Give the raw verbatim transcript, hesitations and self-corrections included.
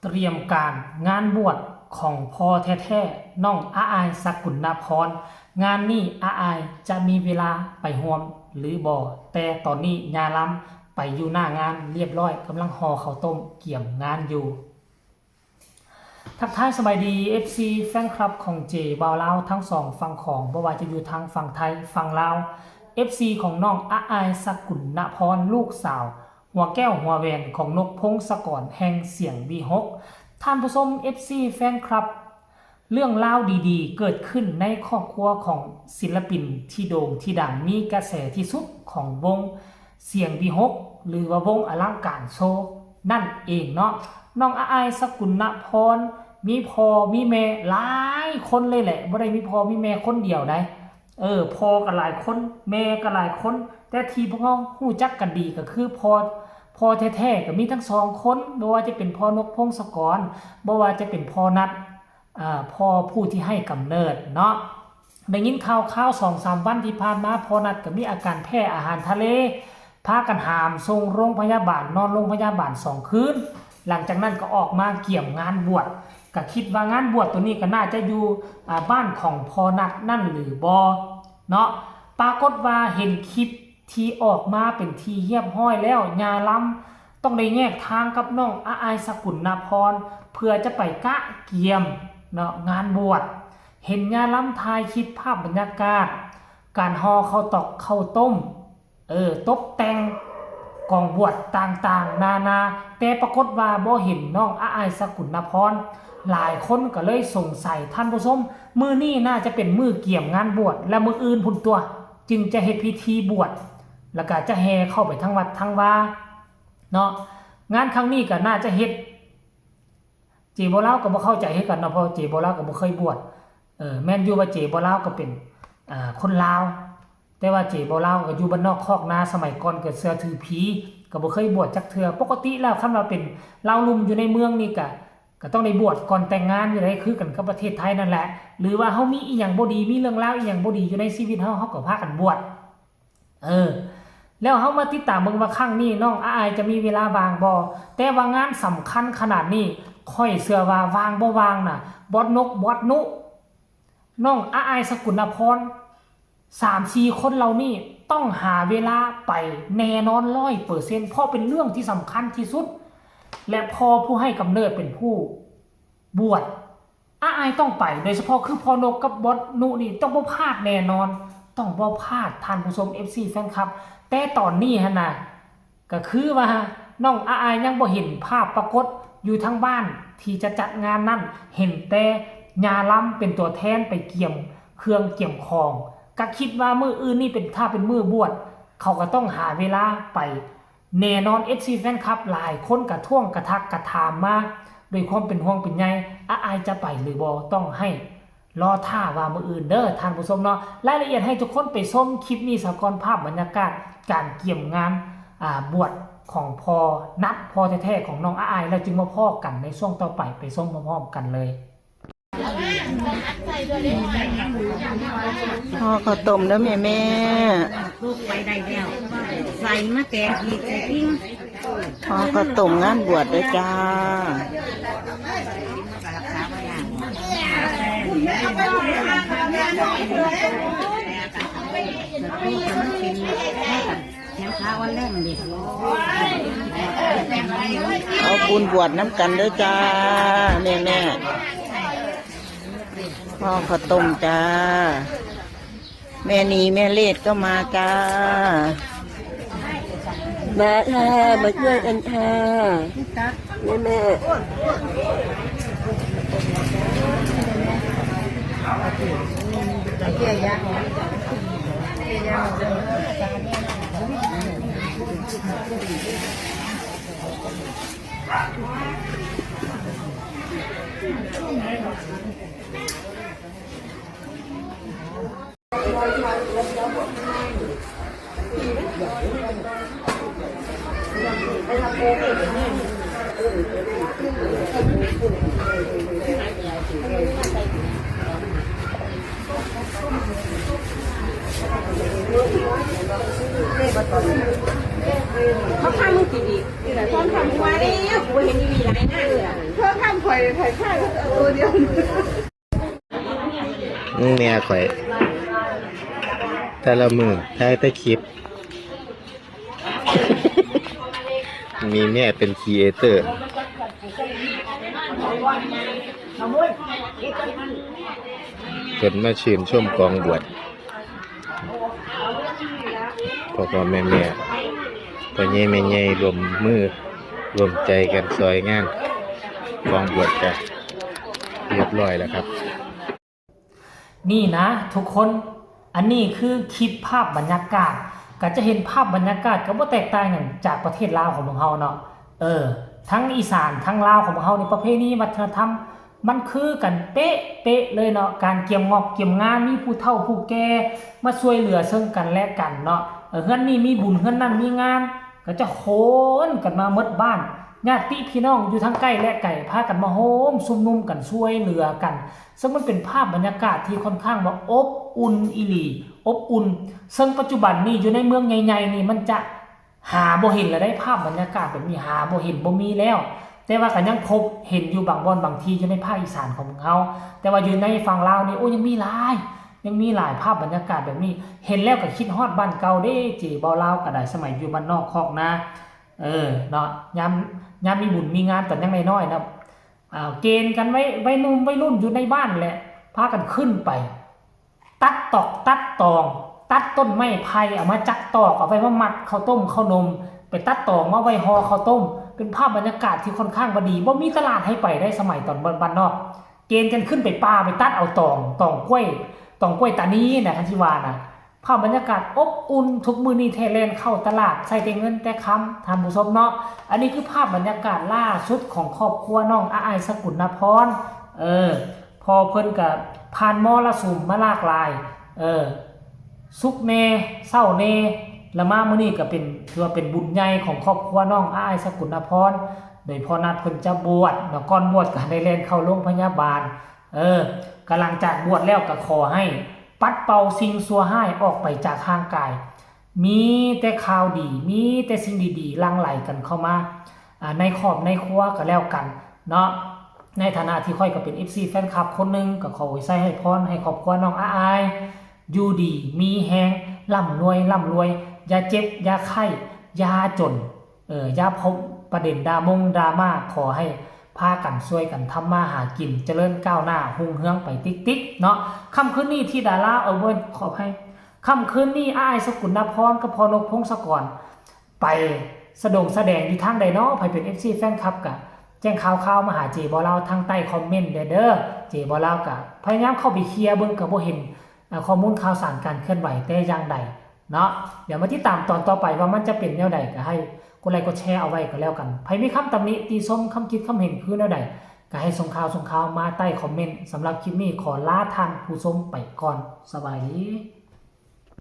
เตรียมการงานบวชของพ่อแท้ๆ น้องอาอายสกุลนพร งานนี้อาอายจะมีเวลาไปร่วมหรือบ่ แต่ตอนนี้ย่าลำไปอยู่หน้างานเรียบร้อย กำลังห่อข้าวต้มเกียมงานอยู่ ทักทายสบายดี เอฟซี แฟนคลับของเจบ่าวลาวทั้งสองฝั่งของ บ่ว่าจะอยู่ทางฝั่งไทยฝั่งลาว เอฟซี ของน้องอาอายสกุลนพร ลูกสาว หัวแก้วหัวแหวนของนกพงศกรแห่งเสียงวีหก ท่านผู้ชม เอฟซี แฟนคลับ เรื่องราวดีๆ เกิดขึ้นในครอบครัวของศิลปินที่โด่งที่ดังมีกระแสที่สุดของวงเสียงวีหก หรือว่าวงอลังการโชว์นั่นเองเนาะ น้องอาอายสกุลนพร มีพ่อมีแม่หลายคนเลยแหละ บ่ได้มีพ่อมีแม่คนเดียวใด เออ พ่อก็หลายคน แม่ก็หลายคน แต่ที่พวกเรารู้จักกันดีก็คือพ่อ พ่อแท้ๆ ก็มีทั้งสองคน บ่ว่าจะเป็นพ่อนกพงศกร บ่ว่าจะเป็นพ่อนัท อ่า พ่อผู้ที่ให้กำเนิดเนาะ ได้ยินข่าวๆ สองสามวันที่ผ่านมา พ่อนัทก็มีอาการแพ้อาหารทะเล พากันหามส่งโรงพยาบาล นอนโรงพยาบาลสองคืน หลังจากนั้นก็ออกมาเกียมงานบวช ก็คิดว่างานบวชตัวนี้ก็น่าจะอยู่ อ่า บ้านของพ่อนัทนั่นหรือบ่เนาะ ปรากฏว่าเห็นคลิปที่ออกมาเป็นที่เรียบร้อยแล้ว ย่าลำต้องได้แยกทางกับน้องอาอายสกุลนพร เพื่อจะไปกะเกียมเนาะ งานบวช เห็นย่าลำถ่ายคลิปภาพบรรยากาศ การห่อข้าวตอกข้าวต้ม เออ ตกแต่งกองบวชต่างๆ นานา แต่ปรากฏว่าบ่เห็นน้องอาอายสกุลนพร หลายคนก็เลยสงสัย ท่านผู้ชม มื้อนี้น่าจะเป็นมื้อเกียมงานบวช และมื้ออื่นพุ้นตั๊ว จึงจะเฮ็ดพิธีบวช แล้วก็จะแห่เข้าไปทางวัดทางวาเนาะ งานครั้งนี้ก็น่าจะเฮ็ด เจบ่าวลาวก็บ่เข้าใจคือกันเนาะ เพราะเจบ่าวลาวก็บ่เคยบวช เออ แม่นอยู่ว่าเจบ่าวลาวก็เป็น อ่า คนลาว แต่ว่าเจบ่าวลาวก็อยู่บ้านนอกคอกนา สมัยก่อนก็เชื่อถือผี ก็บ่เคยบวชจักเทื่อ ปกติแล้วคันว่าเป็นลาวลุ่มอยู่ในเมืองนี่ก็ ก็ต้องได้บวชก่อนแต่งงานอยู่แล้ว คือกันกับประเทศไทยนั่นแหละ หรือว่าเฮามีอีหยังบ่ดี มีเรื่องราวอีหยังบ่ดีอยู่ในชีวิตเฮา เฮาก็พากันบวช เออ แล้วเฮามาติดตามเบิ่งว่าครั้งนี้น้องอาอายจะมีเวลาว่างบ่ แต่ว่างานสำคัญขนาดนี้ ข้อยเชื่อว่าว่างบ่ว่างน่ะ บอสนก บอสนุ น้องอาอายสกุลนพร สามสี่คนเหล่านี้ต้องหาเวลาไปแน่นอนร้อยเปอร์เซ็นต์ เพราะเป็นเรื่องที่สำคัญที่สุด และพ่อผู้ให้กำเนิดเป็นผู้บวช อาอายต้องไป โดยเฉพาะคือพ่อนกกับบอสนุนี่ต้องบ่พลาดแน่นอน ต้องบ่พลาด ท่านผู้ชม เอฟซี แฟนคลับ แต่ตอนนี้หั่นน่ะ ก็คือว่าน้องอาอายยังบ่เห็นภาพปรากฏอยู่ทางบ้านที่จะจัดงานนั่น เห็นแต่ย่าลำเป็นตัวแทนไปเกียมเครื่องเกียมของ ก็คิดว่ามื้ออื่นนี่เป็น ถ้าเป็นมื้อบวช เขาก็ต้องหาเวลาไป แน่นอน เอฟซี แฟนคลับ หลายคนกะท้วงกะทักกะถามมา ด้วยความเป็นห่วงเป็นใย อาอายจะไปหรือบ่ ต้องให้รอท่าว่ามื้ออื่นเด้อ ท่านผู้ชมเนาะ รายละเอียดให้ทุกคนไปชมคลิปนี้ซะก่อน ภาพบรรยากาศการเกียมงาน อ่า บวชของพ่อนัท พ่อแท้ๆ ของน้องอาอาย แล้วจึงมาพ้อกันในช่วงต่อไป ไปชมพร้อมๆ กันเลย ห่อข้าวต้มเด้อแม่แม่ ลูกไปได้แล้ว ใส่มาแตงอีก ใส่ปิ้ง ห่อข้าวต้มงานบวชเด้อจ้า เอาบุญบวชนำกันเด้อจ้า แม่แม่ ห่อข้าวต้มจ้า แม่นีแม่เลดก็มาจ้า มาค่ะ มาช่วยกันค่ะ แม่แม่ เ เขาข้างมึงกี่ดีนี่แหละซ้อนข้างมึงมาแล้วกูเห็นมีหลายงานเลยอะเธอข้างข่อยไถ่ข้างตัวเดียว แม่ข่อยแต่ละมือถ่ายแต่คลิป มีแม่เป็นครีเอเตอร์เพิ่นมาชื่นชมกองบวช พ่อพ่อแม่แม่พ่อใหญ่แม่ใหญ่ร่วมมือร่วมใจกันซอยงานกองบวชกันเรียบร้อยแล้วครับ นี่นะทุกคน อันนี้คือคลิปภาพบรรยากาศ ก็จะเห็นภาพบรรยากาศก็บ่แตกต่างกันจากประเทศลาวของพวกเฮาเนาะ เออ ทั้งอีสานทั้งลาวของพวกเฮานี่ประเพณีวัฒนธรรม มันคือกันเป๊ะเป๊ะเลยเนาะ การเกียมงอกเกียมงาน มีผู้เฒ่าผู้แก่มาช่วยเหลือซึ่งกันและกันเนาะ เออ เฮือนนี่มีบุญ เฮือนนั่นมีงาน ก็จะโหนกันมาหมดบ้าน ญาติพี่น้องอยู่ทั้งใกล้และไกล พากันมาโฮมชุมนุมกันช่วยเหลือกัน ซึ่งมันเป็นภาพบรรยากาศที่ค่อนข้างว่าอบอุ่นอีหลี อบอุ่น ซึ่งปัจจุบันนี่อยู่ในเมืองใหญ่ๆนี่มันจะหาบ่เห็นแล้วได้ ภาพบรรยากาศแบบนี้หาบ่เห็นบ่มีแล้ว แต่ว่าก็ยังพบเห็นอยู่บางบ่อนบางที่อยู่ในภาคอีสานของเฮา แต่ว่าอยู่ในฝั่งลาวนี่ โอ้ ยังมีหลาย ยังมีหลายภาพบรรยากาศแบบนี้ เห็นแล้วก็คิดฮอดบ้านเก่าเด้ เจ บ่าวลาวก็ได้ สมัยอยู่บ้านนอกคอกนา เออ เนาะ ยาม ยามมีบุญมีงานตอนยังน้อยๆนะ อ่า เกณฑ์กันไว้ วัยหนุ่มวัยรุ่นอยู่ในบ้านแหละ พากันขึ้นไป ตัดตอกตัดตอง ตัดต้นไม้ไผ่เอามาจักตอก เอาไว้มามัดข้าวต้มข้าวนม ไปตัดตองมาไว้ห่อข้าวต้ม เป็นภาพบรรยากาศที่ค่อนข้างว่าดี บ่มีตลาดให้ไปได้สมัยตอนบ้านนอก เกณฑ์กันขึ้นไปป่าไปตัดเอาตอง ตองกล้วย ตองกล้วยตานีนะ คันสิว่านะ ภาพบรรยากาศอบอุ่น ทุกมื้อนี้แท้แล่นเข้าตลาด ใช้แต่เงินแต่คำ ท่านผู้ชมเนาะ อันนี้คือภาพบรรยากาศล่าสุดของครอบครัวน้องอาอาย สกุลนพร เออ พ่อเพิ่นก็ผ่านมรสุมมาหลากหลาย เออ สุขแน่ เศร้าแน่ แล้วมามื้อนี้ก็เป็น ถือว่าเป็นบุญใหญ่ของครอบครัวน้องอาอาย สกุลนพร โดยพ่อนัดเพิ่นจะบวชเนาะ ก่อนบวชก็ได้แล่นเข้าโรงพยาบาล เออ ก็หลังจากบวชแล้วก็ขอให้ปัดเป่าสิ่งชั่วร้ายออกไปจากร่างกาย มีแต่ข่าวดี มีแต่สิ่งดีๆ หลั่งไหลกันเข้ามา อ่า ในครอบในครัวก็แล้วกันเนาะ ในฐานะที่ข้อยก็เป็น เอฟซี แฟนคลับคนหนึ่ง ก็ขออวยชัยให้พรให้ครอบครัวน้องอาอาย อยู่ดีมีแฮง ร่ำรวยร่ำรวย อย่าเจ็บอย่าไข้ อย่าจน เออ อย่าพบประเด็นดรามงดราม่า ขอให้พากันช่วยกันทำมาหากิน เจริญก้าวหน้า รุ่งเรืองไปติ๊กๆ เนาะ ค่ำคืนนี้ที่ดารา เออ บ่ ขออภัย ค่ำคืนนี้อ้ายสกุลนพรกับพ่อนกพงศกร ไปสะดงแสดงอยู่ทางใดเนาะ ไผเป็น เอฟซี แฟนคลับก็แจ้งข่าวๆ มาหาเจบ่าวลาวทางใต้คอมเมนต์แด่เด้อ เจบ่าวลาวก็พยายามเข้าไปเคลียร์เบิ่งก็บ่เห็น อ่า ข้อมูลข่าวสารการเคลื่อนไหวแต่อย่างใดเนาะ เดี๋ยวมาติดตามตอนต่อไปว่ามันจะเป็นแนวใด ก็ให้กดไลค์กดแชร์เอาไว้ก็แล้วกัน ไผมีคำตำหนิติชม คำคิดคำเห็นคือแนวใด ก็ให้ส่งข่าวส่งข่าวมาใต้คอมเมนต์ สำหรับคลิปนี้ขอลาท่านผู้ชมไปก่อน สบายดี